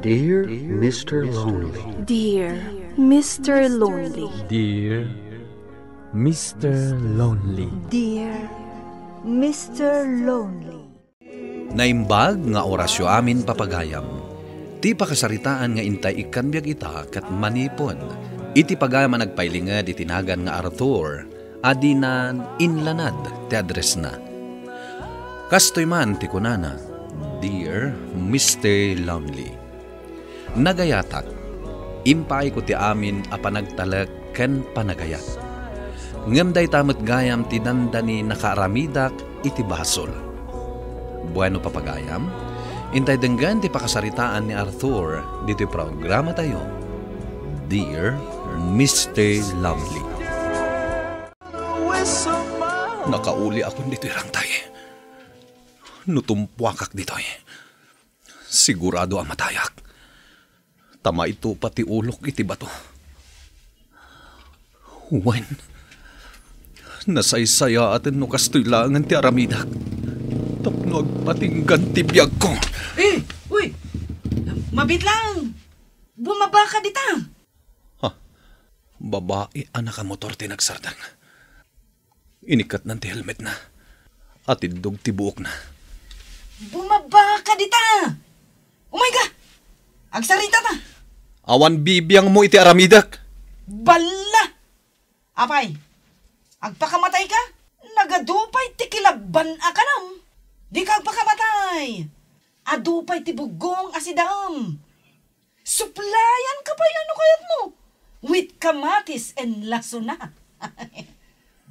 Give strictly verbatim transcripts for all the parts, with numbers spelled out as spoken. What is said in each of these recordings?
Dear Mister Lonely. Dear Mister Lonely. Dear Mister Lonely. Dear Mister Lonely. Naimbag nga orasyo amin, papagayam. Ti pakasaritaan nga intay ikkan biag ita ket manipon iti pagayam a nagpailinged iti nagan nga Arthur a dinan inlanad ti addressna. Kastoy man ti kunana, "Dear Mister Lonely." Nagayatak, impaayko ti amin a panagtalek ken panagayat. Ngem dayta met gayam ti dandani nakaaramidak iti basol. Bueno, papagayam, intay denggen ti pakasaritaan ni Arthur ditoy programatayo, Dear Mister Lonely. Nakauli akon ditoy rangtay. No tumpuakak ditoy, sigurado a matayak. Ta maitupa ti ulok iti bato. Wen, nasaysayaaten no kastoy laengen ti aramidak tapno agpatinggan ti biagko. Eh, uy! Mabitlang! Bumabaka dita! Ha? Babai a nakamotor ti nagsardeng. Inikkatnan ti helmetna. Atiddog ti buokna. Bumabaka dita! Umayka! Agsaritata! Awan bibiangmo iti aramidek! Balla! Apay, agpakamatayka? Nagadu pay ti kilabban a kanam. Dika agpakamatay. Adu pay ti buggong a sidaem. Suplayanka pay a no kayatmo. With kamatis and lasuna.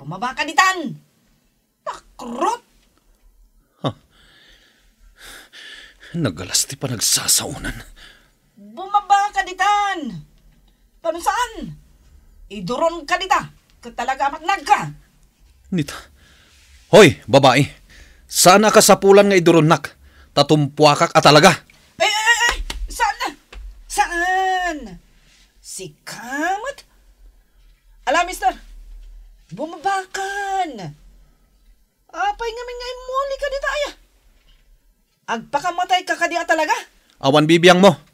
Bumabaka ditan. Takrot! Ha? Nagalas ti panagsasaonan. Bumabaka ditan! Tano saan? Iduronka dita, ket talaga a matnagka. Nita. Hoy, babai! Saan a kasapulan nga iduronnak, ta tumpuakak a talaga. Ay, ay, ay, ay! Saan? Saan? Sika met? Ala, mister! Bumabakan! Apay ngamin nga immuli ka dita, aya? Agpakamatay ka kadi a talaga? Awan bibiangmo.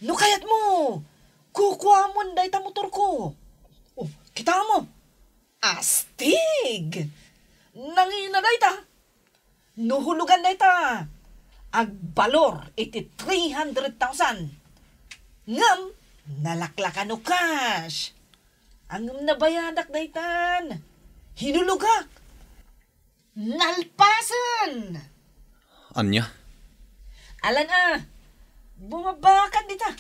No kayatmo, kukuamon dayta motorko. Oh, kita mo. Astig! Nangina dayta. No hulugan dayta, agbalor iti three hundred thousand. Ngem, nalaklaka no cash. Ngem nabayadak daytan. Hinulogak. Nalpasen! Ania? Alan a, bumabakan dita.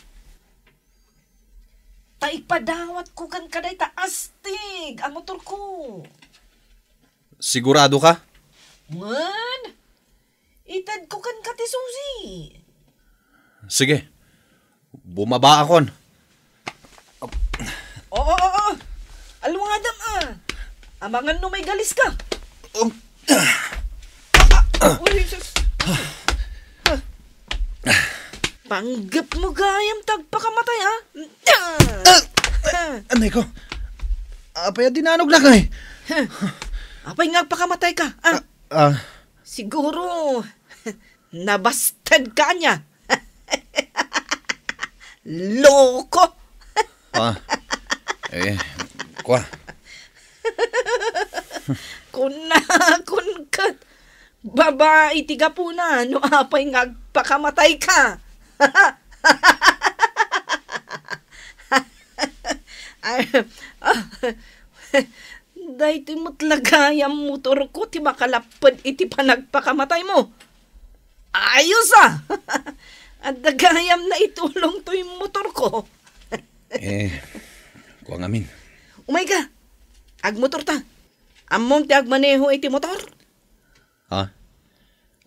Ta ipadawatko kenka dayta astig a motorko. Sigurado ka? Wen, itedko kenka ti susi. Sige, bumabaakon. Oo, oo, oo. Alwadam, ah. Amangan no may galis ka. Um. Uy, sus. Panggep mo gayam ta agpakamatay, ah. Ah! Anay ko. Apay a dinanognak, ay? Apay nga agpakamatay ka, ah? Ah, ah. Siguro, nabasted ka niya. Loko! Ah, eh, kwa. Kunakon ket babai ti gapuna no apay nga agpakamatay ka. Ay, ah, daytoy met la gayam motorko ti makalapped iti panagpakamataymo. Ayos, ah! Adda gayam naitulong toy motorko. Eh, kua ngamin. Umayka, agmotor ta. Ammom ti agmaneho iti motor? Ha?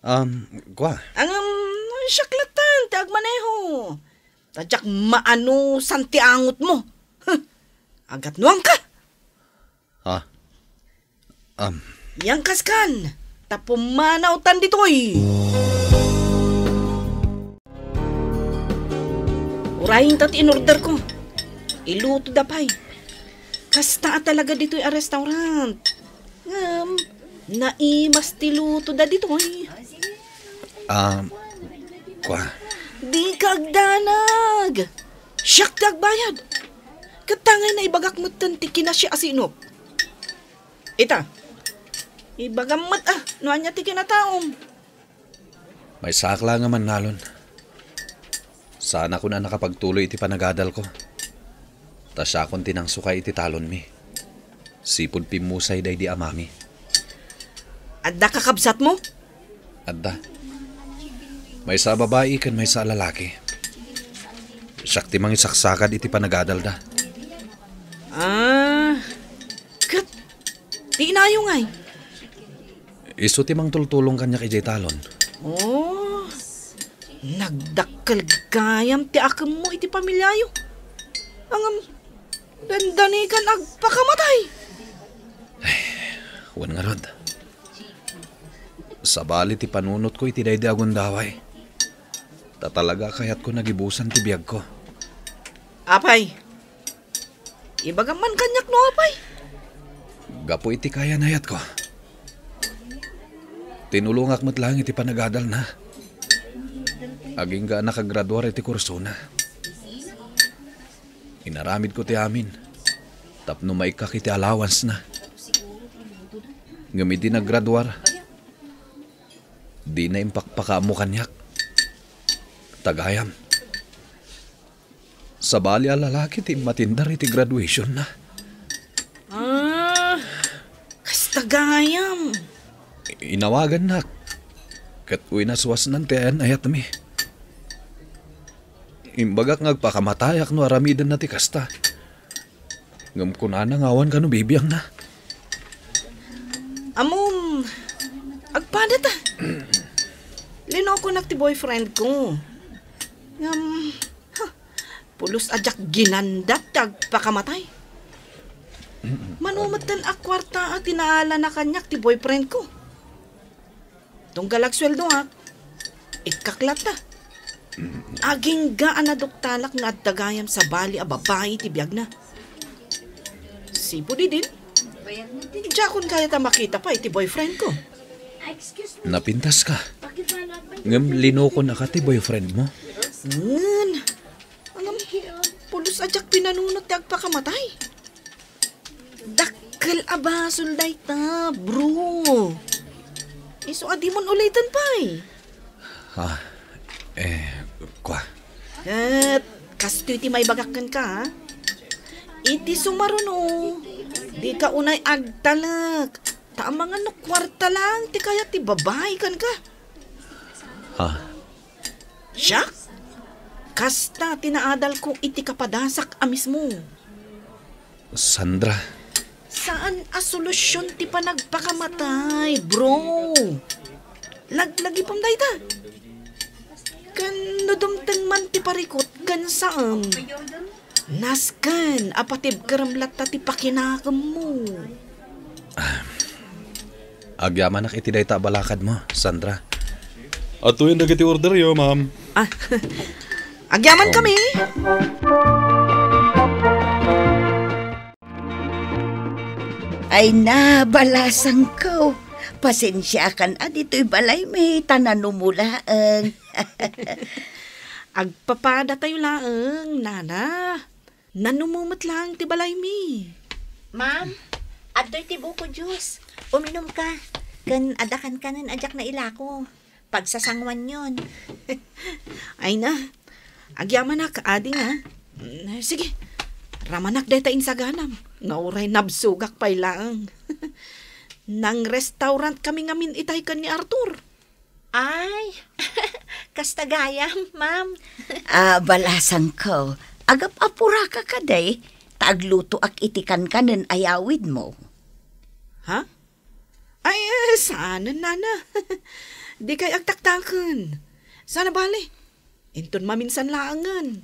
Um, kua? Ngem, siak latta ti agmaneho. Ta diak maanusan ti angotmo. Huh. Agatnoanka. Ha? Um. Yan kaskan, ta pumanawtan ditoy. Uray ta ti inorderko. Ilutoda pay. Kasta a talaga ditoy a restaurant. Ngem, naimas ti lutoda ditoy. Um, kua? Di Agdanag! Siak ti agbayad. Ket ta ngay naibagak metten ti kinasiasinok. Ita, ibagam met a no ania ti kinataom. Maysaak la nga mannalon. Saanakon a nakapagtuloy iti panagadalko. Ta siakon ti nangsukay iti talonmi. Sipud pimmusay daydi amami. Adda kakabsatmo? Adda. Maysa a babai ken maysa a lalaki. Siak ti mangisaksakad iti panagadalda. Ah, ket ti inayo ngay? Isu ti mangtultulong kaniak idiay talon. Oh, nagdakkel gayam ti akemmo iti pamiliayo. Ngem, dandanikan agpakamatay. Ay, wen ngarud. Sabali ti panunotko iti daydi a gundaway. Ta talaga a kayatko nagibusan ti biagko. Apay, ibagam man kaniak no apay. Gapu iti kayan-ayatko. Tinulongak met laeng iti panagadalna. Agingga a nakagraduar iti kursona. Inaramidko ti amin tapno maikkak iti allowance-na. Ngem idi naggraduar, dina impakpakaammo kaniak. Tagayam. Sabali a lalaki ti immatindar iti graduation-na. Ah, kasta gayam. Inawagannak. Ket winaswasnan ti ayan-ayatmi. Imbagak nga agpakamatayak no aramidenna ti kasta. Ngem kunana nga awan kano bibiangna. Ammom, agpada ta. Linokonak ti boyfriend ko. Ngem, ha, pulos a diak ginandat ti agpakamatay. Mano metten a kuarta a tinaalana kaniak ti boyfriend ko. Tunggal agsueldoak, ikkak latta. Agingga a naduktalak nga adda gayam sabali a babai ti biagna. Sipud idin, diakon kayat a makita pay ti boyfriend ko. Napintaska. Ngem linokonaka ti boyfriend mo? Wen, ngem pulos a diak pinanunot ti agpakamatay. Dakkel a basol dayta, bro. Isu a dimon uliten pay. Ah, eh, kua. Ket kastoy ti maibagak kenka, ha? Iti sumaruno, dika unay agtalek. Ta amangan no kuarta laeng ti kayat ti babai kenka. Ha? Siak? Kasta ti naadalko iti kapadasak a mismo. Sandra. Saan a solusyon ti panagpakamatay, bro. Laglagipem dayta. Ken no dumteng man ti parikut ken saem, nasken a patibkerem latta ti pakinakemmo. Ah, agyamanak iti dayta a balakadmo, Sandra. Adtoyen dagiti orderyo, ma'am. Ah, agyaman kami. Ay na, balasangko. Pasensiakan a ditoy balaymi, ta nanumo laeng. Agpapadatayo laeng, nana. Nanumo met laeng ti balaymi. Ma'am, adtoy ti buko juice. Uminumka. Ken adda kankanen a diak nailako. Pagsasanguanyon. Ay na. Agyamanak, ading, a. Mm, sige. Ramanak dayta insaganam. Nga uray nabsogak pay laeng. Nang-restaurant kami ngamin itay ken ni Arthur. Ay, kasta gayam, ma'am. Ah, balasangko, agap-apuraka kadi, ta aglutoak iti kankanen a yawidmo. Ha? Ay, eh, saanen, nana. Dikay agtaktaken. Saan a bale. Inton maminsan laengen.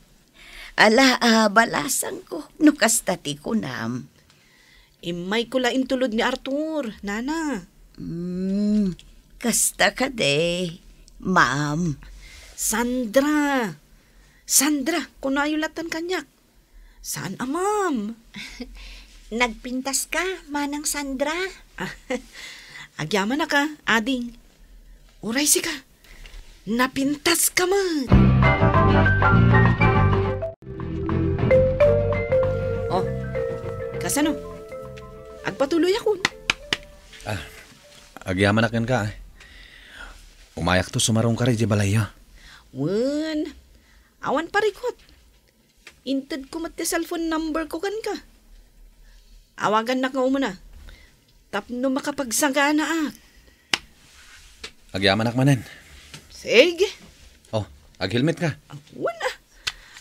Ala, ah, balasangko, no kasta ti kunam. Immayko la intulod ni Arthur, nana. Hmm, kasta kadi, ma'am. Sandra. Sandra, kunayo latan kaniak. Saan a ma'am? Nagpintaska, Manang Sandra. Agyamanak a, ading. Uray sika. Napintaska met. Oh, kasano? Agpatuloyakon. Ah, agyamanak kenka, eh. Umayakto sumarungkar idiay balayyo. Wen, awan parikut. Intedko met ti cellphone numberko kenka. Awagannak nga umuna tapno makapagsaganaak. Agyamanak manen. Sige. Oh, aghelmetka. Wen a.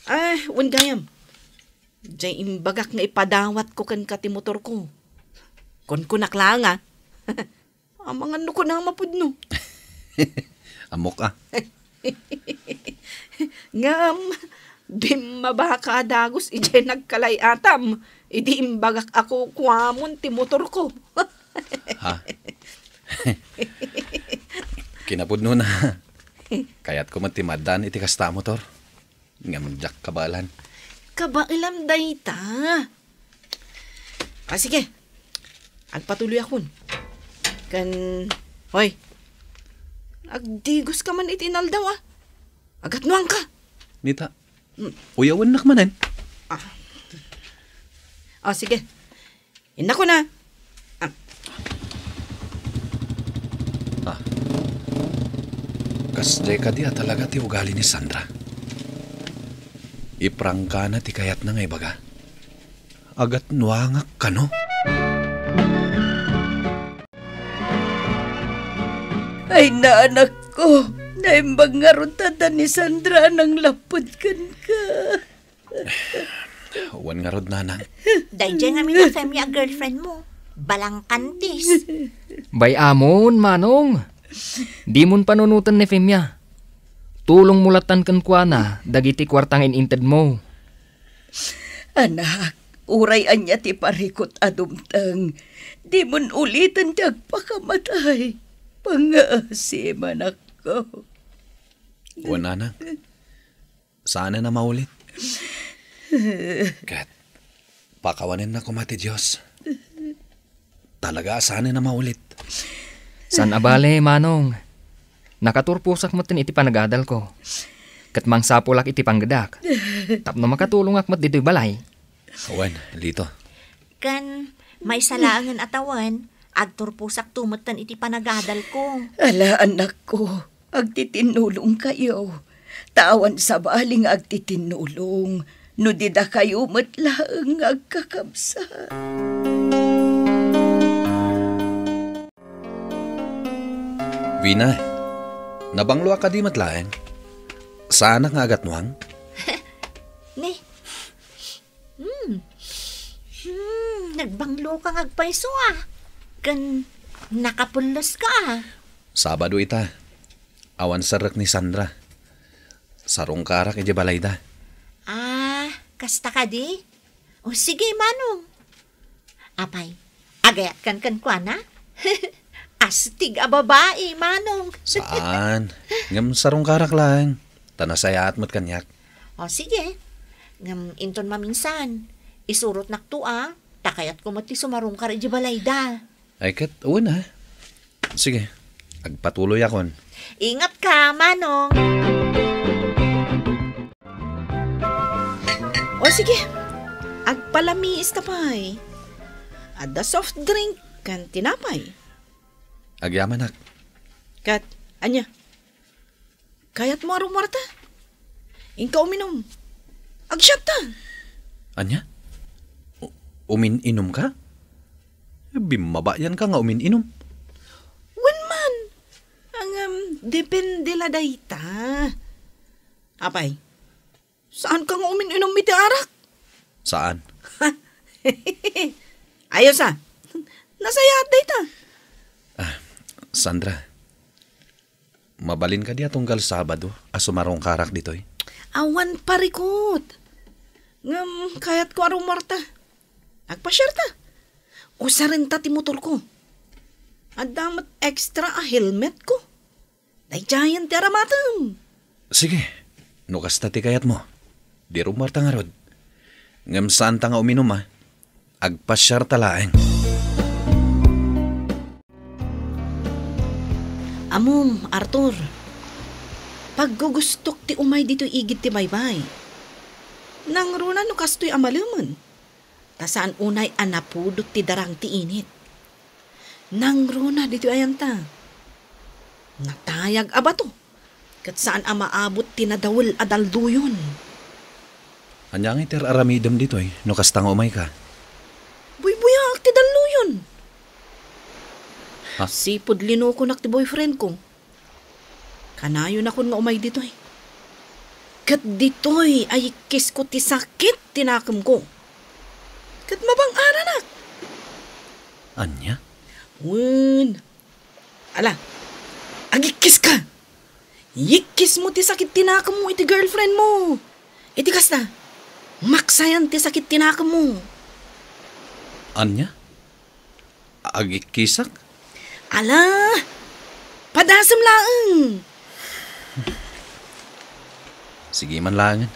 Ay, wen gayam. Diay imbagak nga ipadawatko kenka ti motorko. Kunkunak laeng a. Amangan no kunam a pudno. Ammok a. Ngem, bimmabaka a dagus idiay nagkalay-atam idi imbagak a kukuamon ti motorko. Ha? Kinapudnona, kayatko met ti maaddaan iti kasta a motor. Ngem diak kabaelan. Kabaelam dayta. Ah, sige. Agpatuloyakon. Ken, hoy. Agdigoska man iti inaldaw, a. Agatnoangka. Nita, hmm, uyawennak manen. Ah. Ah, sige. Innakon a. Ah. Ah. Kasdiay kadi a talaga ti ugali ni Sandra. Iprangkana ti kayatna nga ibaga. Agatnoangak kano? Ay, naanakko, naimbag ngarud ta adda ni Sandra a nanglapped kenka. Wen ngarud, nanang. Daydiay ngamin a Femia a girlfriend mo. Balangkantis. Bay-amon, manong. Dimon panunoten ni Femia. Tulongmo lattan kenkuana dagiti kuarta nga in-intedmo. Anak, uray ania ti parikut a dumteng, dimon uliten ti agpakamatay. Pangaasi, manakko. Wen, nanang. Saanen a maulit. Ket pakawanenna koma ti Dios. Talaga a saanen a maulit. Saan a bale, manong. Nakaturposak metten iti panagadalko. Ket mangsapulak iti panggedak. Tapno makatulongak met ditoy balay. Wen, Lito. Ken, maysa laengen a tawen, agturposakto metten iti panagadalko. Ala, anakko, agtitinnulongkayo. Ta awan sabali nga agtitinnulong no di dakayo met laeng nga agkakabsat. Vina, nabangloak kadi met laeng? Saanak nga agatnoang? Ni, Hmm. Hmm, nagbangloka nga agpayso, a. Ken nakapulloska, a. Sabado ita. Awan serrek ni Sandra. Sarungkarak idiay balayda. Ah, kasta kadi? O sige, manong. Apay, agayatkan kenkuana? Astig a babai, manong. Saan? Ngem sarungkarak laeng. Ta nasayaat met kaniak. O, sige. Ngem inton maminsan, isurotnakto, a. Ta kayatko met ti sumarungkar idiay balayda. Ay, ket, wen, a. Sige, agpatuloyakon. Ingatka, manong. O, sige. Agpalamiista pay. Adda soft drink ken tinapay. Agyamanak. Ket, ania? Kayatmo a rummuarta? Inka uminum. Agsiatta. Ania? U-, umin-inumka? Bimmabayanka nga umin-inum. Wen man. Ngem, depende la dayta. Apay, saanka nga umin-inum iti arak? Saan. Ayos, a. Nasayaat dayta. Ah, Sandra, mabalin kadi a tunggal Sabado a sumarungkarak ditoy? Awan parikut. Ngem kayatko a rummuarta. Agpasiarta. Usarenta ti motorko. Adda met extra a helmetko. Daydiayen ti aramatem. Sige, no kasta ti kayatmo, di rummuarta ngarud. Ngem saanta nga uminum, a. Agpasiarta laeng. Ammom, Arthur, Paggugustok ti umay ditoy igid ti baybay. Nangruna no kastoy a malemen. Ta saan unay a napudot ti darang ti init. Nangruna ditoy ayanta. Natayag a bato. Ket saan a maabot ti nadawel a dalluyon. Ania ngay ti ar-aramidem ditoy no kasta nga umayka? Buybuyaak ti dalluyon. Ha? Sipud linukonak ti boyfriend ko. Kanayonakon nga umay ditoy. Ket ditoy a yikkisko ti sakit ti nakemko. Ket mabang-aranak. Ania? Wen. Ala, agikkiska. Yikkismo ti sakit ti nakemmo iti girlfriend mo. Iti kasta, maksayan ti sakit ti nakemmo. Ania? Agikkisak? Ala, padasem laeng. Sige man laengen.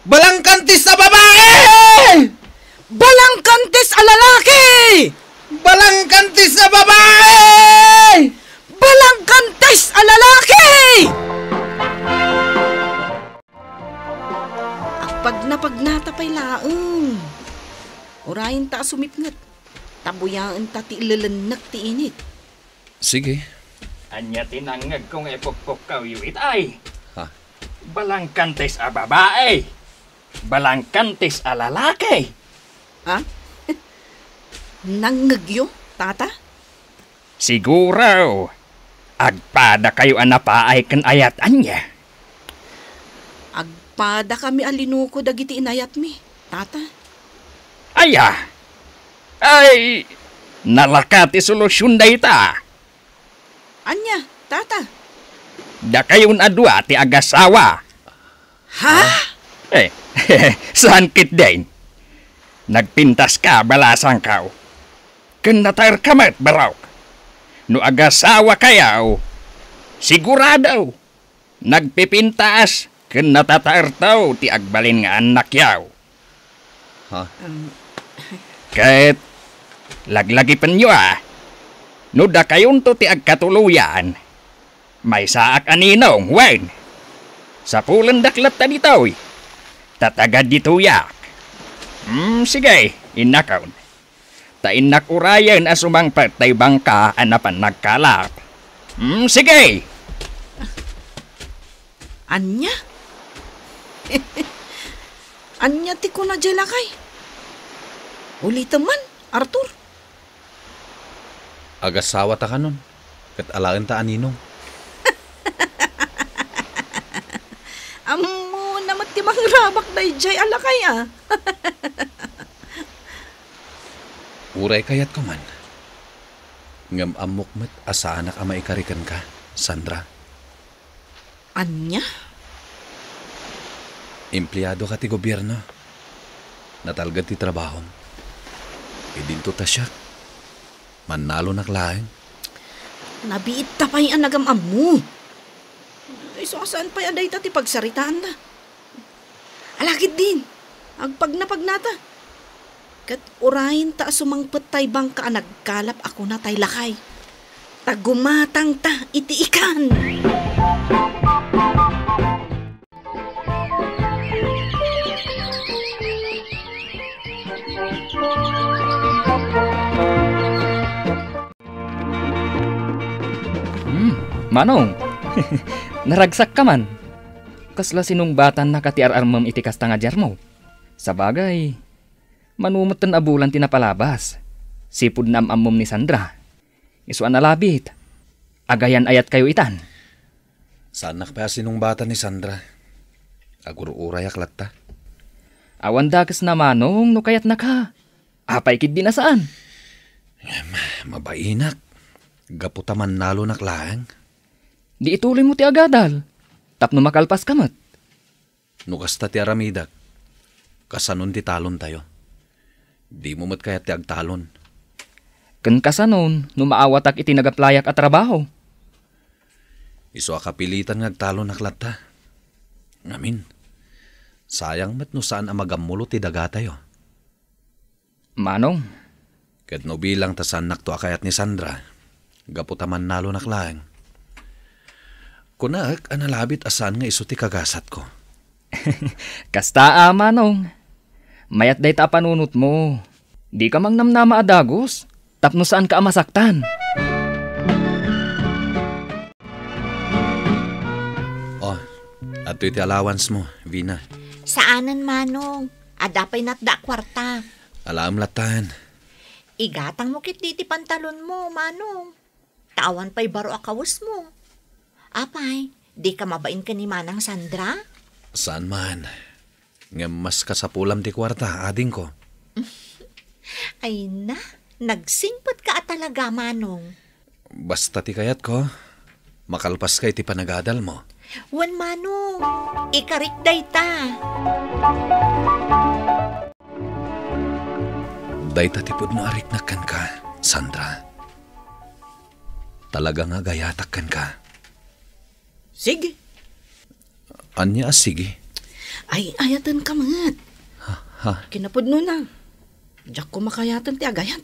Balangkantis a babae! Balangkantis a lalaki! Balangkantis a babae! Balangkantis a lalaki! Agpagnapagnata pay laeng. Urayenta a sumipnget. Ta buyaenta ti ilelennek ti init. Sige. Ania ti nangngegko nga ipukpukkawyo itay? Ha? Balangkantis a babae. Balangkantis a lalaki. Ha? Nangngegyo, tata? Siguro, agpadakayo a napaay ken ayat ania? Agpadakami a linuko dagiti inayatmi, tata. Aya? Ay, nalaka ti solusion dayta. Ania, tata? Dakayon a dua ti agasawa. Ha? Eh, saan ketdin? Nagpintaska, balasangko. Ken nataerka met, barok. No agasawakayo, sigurado, nagpipintas ken natataerto ti agbalin nga annakyo. Ha? Um. Ket laglagipenyo a, no dakayonto ti agkatuloyan, maysaak a ninong, wen, sapulendak latta ditoy, ta taga ditoyak. Hmm, sige, innakon. Ta innak urayen a sumangpet tay bangka a napan nagkalap. Hmm, sige! Ania? Ania ti kuna diay lakay? Ulitem man, Arthur. Agasawata kanon, ket alaenta a ninong. Ammona met ti mangrabak daydiay a lakay, a. Uray kayatko man, ngem ammok met a saanak a maikari kenka, Sandra. Ania? Empleadoka ti gobierno. Natalged ti trabahom. Idinto ta siak, mannalonak laeng. Nabiitta pay a nagam-ammo. Isu a saan pay a dayta ti pagsaritaanda. Ala ketdin, agpagnapagnata. Ket urayenta a sumangpet tay bangka a nagkalap a kuna tay lakay, ta gumatangta iti ikan. Hmm, Manong, naragsakka man. Kasla sinungbatannaka ti ar-armem iti kasta nga diarmo? Sabagay, mano metten a bulan ti napalabas. Sipud naam-ammom ni Sandra. Isu a nalabit. Agayan-ayatkayo itan. Saannak pay a sinungbatan ni Sandra. Agur-urayak latta. Awan dakesna, Manong, no kayatnaka. Apay ketdin a saan? Em, mabainak. Gapu ta mannalonak laeng. Di ituloymo ti agadal. Tapno makalpaska met. No kasta ti aramidek, kasanon ti talontayo? Dimo met kayat ti agtalon? Ken kasanon no maawatak iti nagaplayak a trabaho? Isu a kapilitan nga agtalonak latta. Ngamin, sayang met no saan a magammulo ti dagatayo. Manong. Ket no bilang ta saannakto a kayat ni Sandra, gapu ta mannalonak laeng, Kunak a nalabit a saan nga isu ti kagasatko. Kasta a, Manong. Mayat dayta a panunotmo. Dika mangnamnama a dagus, tapno saanka a masaktan. Oh, adtoy ti allowance mo, Vina. Saanen, Manong. Adda pay natda a kuarta. Alaem latan. Igatangmo ketdi ti pantalonmo, Manong. Ta awan pay baro a kawesmo. Apay, dika mabain ken ni Manang Sandra? Saan man. Ngem mas kasapulam ti kuarta, adingko. Ay na, nagsingpetka a talaga, Manong. Basta ti kayatko, makalpaska iti panagadalmo. Wen, Manong, ikarik dayta. Dayta ti pudno a riknak kenka, Sandra. Talaga nga agayatak kenka. Sige. Ania a sige? Ay, ayatenka met. Ha, ha? Kinapudnona, diakko makayaten ti agayat.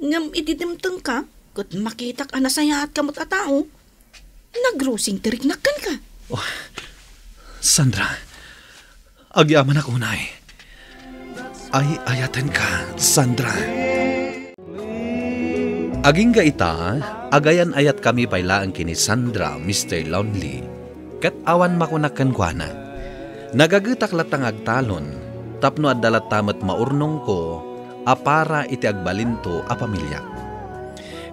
Ngem idi dimtengka ket makitak a nasayaatka met a tao, nagrusing ti riknak kenka. Oh, Sandra, agyamanak unay. Ay-ayatenka, Sandra. Agingga ita, agayan-ayatkami pay laeng ken ni Sandra, Mister Lonely, ket awan makunak kenkuana. Nagagetak latta nga agtalon, tapno adda latta met maurnongko a para iti agbalinto a pamiliak.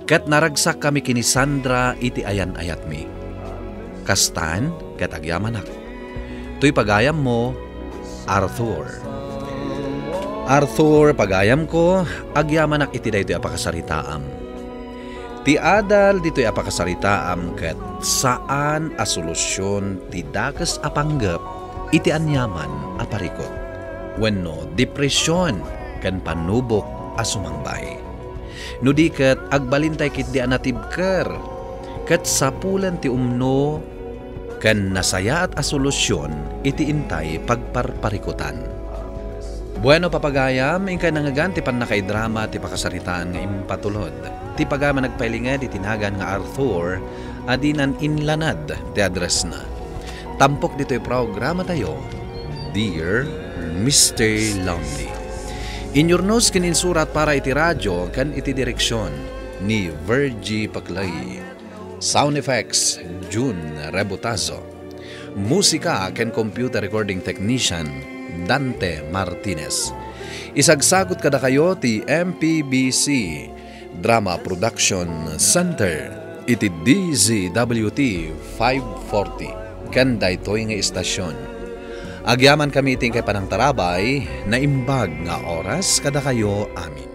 Ket naragsakkami ken ni Sandra iti ayan-ayatmi. Kastan ket agyamanak. Toy pagayammo, Arthur. Arthur, pagayamko, agyamanak iti daytoy a pakasaritaam. Ti adal ditoy a pakasaritaam ket saan a solusion ti dakes a panggep iti aniaman a parikut wenno depresion ken pannubok a sumangbay. No di ket, agbalintay ketdi a natibker ket sapulen ti umno ken nasayaat a solusion iti intay pagparparikutan. Bueno, papagayam, inkay nangngegan ti pannakaidrama ti pakasaritaan nga impatulod. Ti pagayam a nagpailinged iti nagan nga Arthur a dinan inlanad ti addressna. Tampok ditoy programatayo, Dear Mister Lonely. Inyurnos ken insurat para iti radio ken iti direksion ni Virgie Paclay. Sound effects, June Rebotazo. Musika ken computer recording technician, Dante Martinez. Isagsagut kadakayo ti M P B C Drama Production Center iti D Z W T five forty ken daytoy nga istasyon. Agyamankami iti inkay panangtarabay, naimbag nga oras kadakayo amin.